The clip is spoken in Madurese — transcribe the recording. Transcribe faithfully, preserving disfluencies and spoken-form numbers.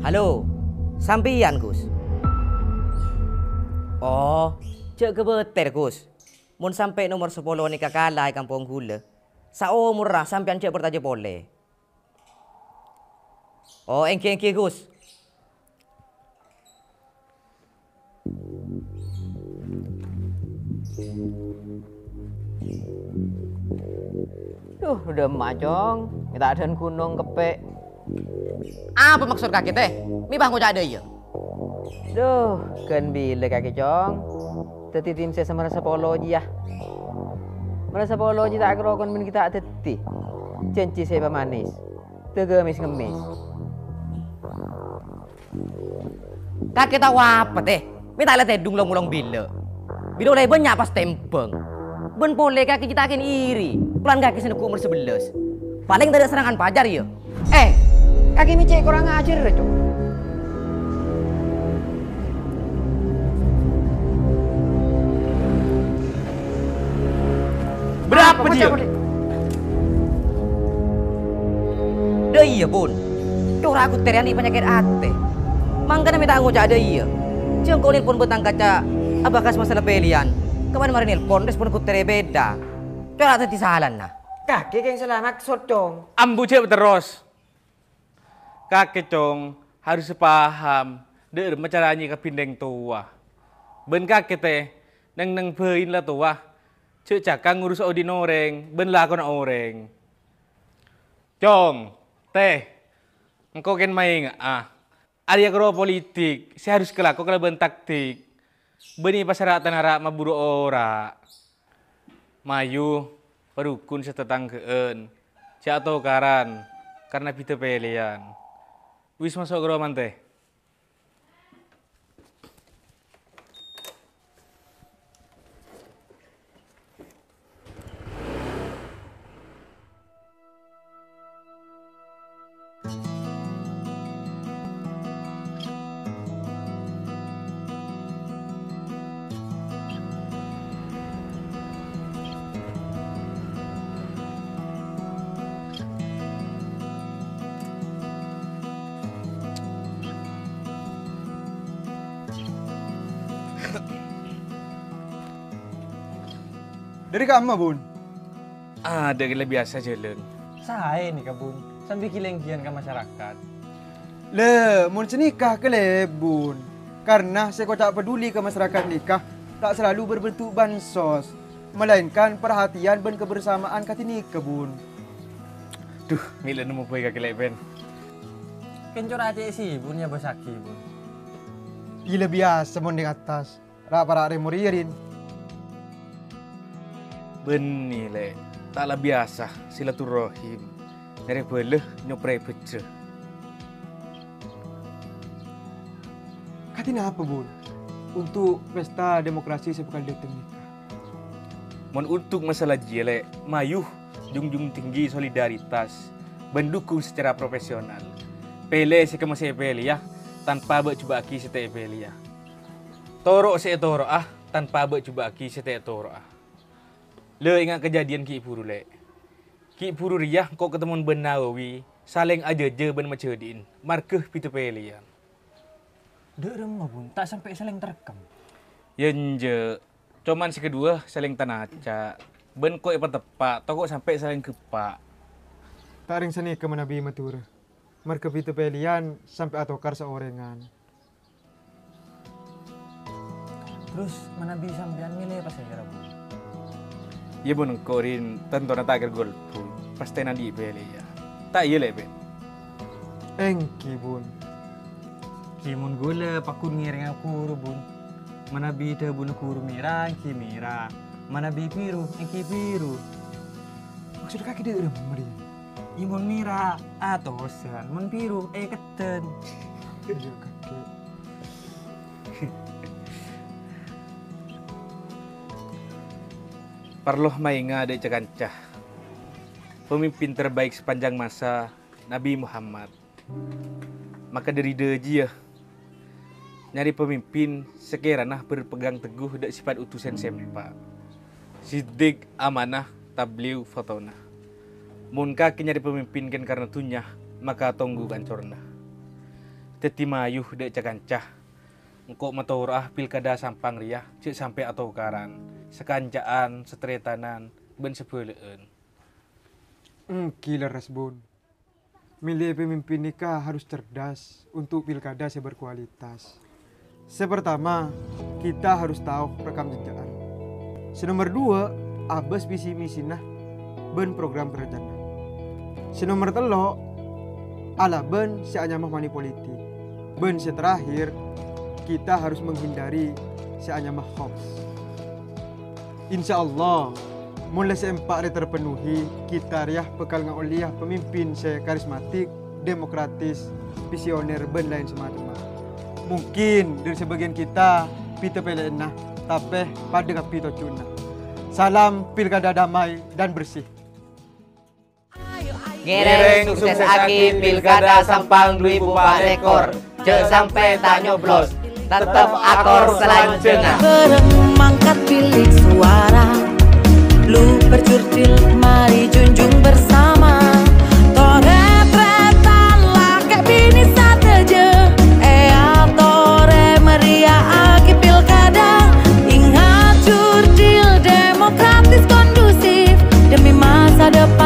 Halo, sampèyan, Gus? Oh, jhâ' ghâbâtèr, Gus. Mon sampè' nomer sapolo nèka kala è kampong ghulâ, saomorra sampèyan jhâ' parcajâ polè. Oh, èngghi, èngghi, Gus. Duh, dhâmma, Cong. Mè' ta' dân ghunong keppè'. Apa maksod kakè, tè? Mè' bâ' ngoca' dâ' iyâ? Duh, ghân bilâ kakè, Cong? Dhâddhi tim ses nomer sapolo jiyâ. Nomer sapolo jiyâ ta' karokon bân ghi' ta' dhâddhi. Jhânjhi sè èpamanès. Dâgâ mès-ngemmès. Kakè tao apa, tè? Mè' ta' la tèdung long-molong bilâ. Bilâ ollè bânnya' pas tèmbhâng. Bân polè kakè ghi' ta' kèng iri, polana kakè sè neggu' nomer sabellâs. Palèng tadâ' serangan pajar, yâ? Eh, kakè mè' cè' korang ajhâr, Cong. Berapa dia? Dâ' iyâ, Bun. Cora' Gus Tèr rèya anḍi' panyakèt atè. Mangkana mè' ta' ngoca' dâ' iyâ. Jhâ' engko' nelpon bân tang kaca abhâghâs masalah pèlèyan. Kabân marè nelpon, respon Gus Tèr rèya bhidhâ. Cora' dhâddhi salana. Kakè kèng sala maksod, Cong. Ambu jhâ' terros. Kakè, Cong, harus paham, dâ' remma carana nyikabi orèng towa. Bân kakè, tè, neng-neng bhâi la towa, jhâ' cakang ngurus odi'na orèng bân lakona orèng. Cong, tè, engko' kèng maènga'a, arèya karo politik sè harus kalako kalabân taktik. Bânnè pasara' tanara' maburu ora'. Mayu, parokon sè tatangghâ'ân, jhâ' atokaran, karna bhidhâ pèlèyan. Wis maso' ka romana, tè. Dâri kamma, Bun? Adâ' ghellâ' biyasa jhâlân. Saè nèka, Bun, sambi ghi-lènggiyân ka masyarakat. Lè, mon sanèka kalèbun, karna sè koca' paduli ka masyarakat nèka ta' salalu berbentuk bansos, melainkan perhatian bân kebersamaan kadhi nèka, Bun. Duh, mè' la nemmo bhâi kakè lè', Bun. Kèng cora' cè' sè, Bun, èabâsaghi, Bun. Iyâ la biyasa mon neng attas. Ra-para' rè-morè rèn. Bânnè, Lè', ta' la biyasa silaturrahim, narè bhâlâ nyoprè bhâjrâ. Kadhi napa, Bun, untuk pesta demokrasi sè bhâkal dâteng nèka? Mon untuk masalah jiyâ, Lè', mayu junjung tinggi solidaritas bân dukung secara profesional. Pèlè sè kemma sè èpèlèya, tanpa bâ'-jubâ'âghi sè ta' èpèlèya. Toro' sè ètoro'a tanpa bâ'-jubâ'âghi sè ta' ètoro'a. La enga' kadhâddhiyân ghi' bhuru, Lè'. Ghi' bhuru rèya engko' katemmo bân Nawawi salèng ajhâjhâ bân majhâdi'in, marghâ bhidhâ pèlèyan. Dâ' remma, Bun, ta' sampè' salèng tarkam? Yâ enjâ', coma sè kaduwâ salèng tanaca', bân ko' èpateppa', tako' sampè' salèng gheppa'. Ta' rèng sanèka manabi Madhurâ. Marghâ bhidhâ pèlèyan sampè' atokar saorèngan. Terros, manabi sampèyan mèlè pasèra, Bun? Yâ, mon engko' rèn tantona ta' kèra golput, pastèna andi' pèlèya. Ta' iyâ, Lè', Pèn? Èngghi, Bun. Ghi mon ghulâ pagghun ngèrèngnga ghuru, Bun. Manabi dhâbuna ghuru mèra, èngghi mèra. Manabi bhiru, èngghi bhiru. Maksod kakè dâ' remma, Lè'? Yâ, mon mèra, atosan. Mon bhiru, èkeddhân. Iyâ, kakè. Parlo maènga' dâ' ca-kanca. Pemimpin terbaik sepanjang masa, Nabi Muhammad. Maka dâri dâjiyâ, nyarè pamimpin sè kèrana berpegang teguh dâ' sèpat utusan sè empa'. Siddiq, amanah, tabligh, fatonah. Mon kakè nyarè pamimpin kèng karna dhunnya, maka tongghu kancorna. Dhâddhi mayu dhâ' ca-kanca, engko' matoro'a pilkada Sampang rèya jhâ' sampè' atokaran, sakanca'an, sataretanan, bân sabhâlâ'ân. Èngghi lerres, Bun. Milih pemimpin nèka harus cerdas untuk pilkada sè berkualitas. Sè pertama, kita harus tahu rekam jejakna. Sè nomer dua, abâs visi misina bân program kerjana. Sè nomer tello', alabân sè anyama money politik. Bân sè terakhir, kita harus menghindari sè anyama hoax. Insya Allah, mon la sè empa' rè terpenuhi, kita rèya bhâkal ngaollèya pemimpin sè karismatik, demokratis, visioner, bân laèn samacemma. Mungkin dhâri sabâgiyân kita bhidhâ pèlèyanna, tapè padâ kabbhi tojjhuwânna. Salam pilkada damai dan bersih. Ngèrèng suksessaghi Pilkada Sampang dhu èbu empa' lèkor. Jhâ' sampè' ta' nyoblos. Tettep akor salanjhângnga. Bareng mangkat bilik suara. Lu percurtil mari junjung bersama. Torè-trètan lakè' binè sadhâjâ. Èyatorè meria'aghi pilkada. Ingat curtil demokratis kondusif. Demi masa depan